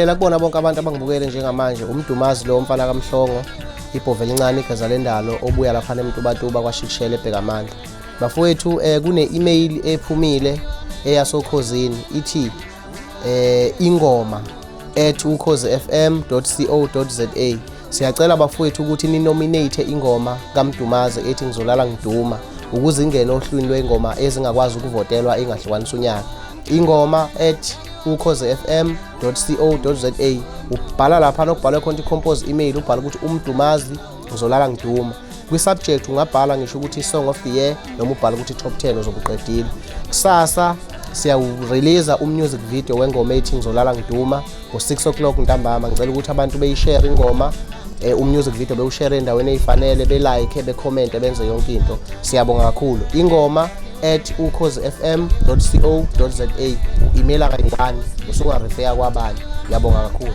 Ngiyabingelela kubona bonke abantu abangibukele njengamanje. UMdumazi lo mfana kaMhlongo, ibhova elincane, igeza lendalo, obuya lapha eMtubatuba kwaShikshele eBhekamandla. Bafowethu, kune email ephumile eyasoKhozini, ithi ingoma@ukhozifm.co.za. Siyacela bafowethu ukuthi ni-nominate ingoma kaMdumazi ethi "Ngizolala Ngiduma" ukuze ingene ohlwini lwengoma ezingakwazi ukuvotelwa engahlukanisa unyaka. ingoma@ukhozifm.co.za. Ubhala lapha nokubhalwe khona i-compose email, ubhala ukuthi "UMdumazi, Ngizolala Ngiduma". Kwi-subject ungabhala ngisho ukuthi "Song of the Year" noma ubhala ukuthi "Top 10", uzobe uqedile. Kusasa siyawureleasa umusic video wengoma ethi "Ngizolala Ngiduma" ngo-6 o'clock ntambama. Ngicela ukuthi abantu beyishare ingoma, umusic video bewushare endaweni ey'fanele, belike, becommente, benze yonke into. Siyabonga kakhulu. ingoma@ukhozifm.co.za, u-emaila kayi-one, usungarefeya kwabanye. Ngiyabonga kakhulu.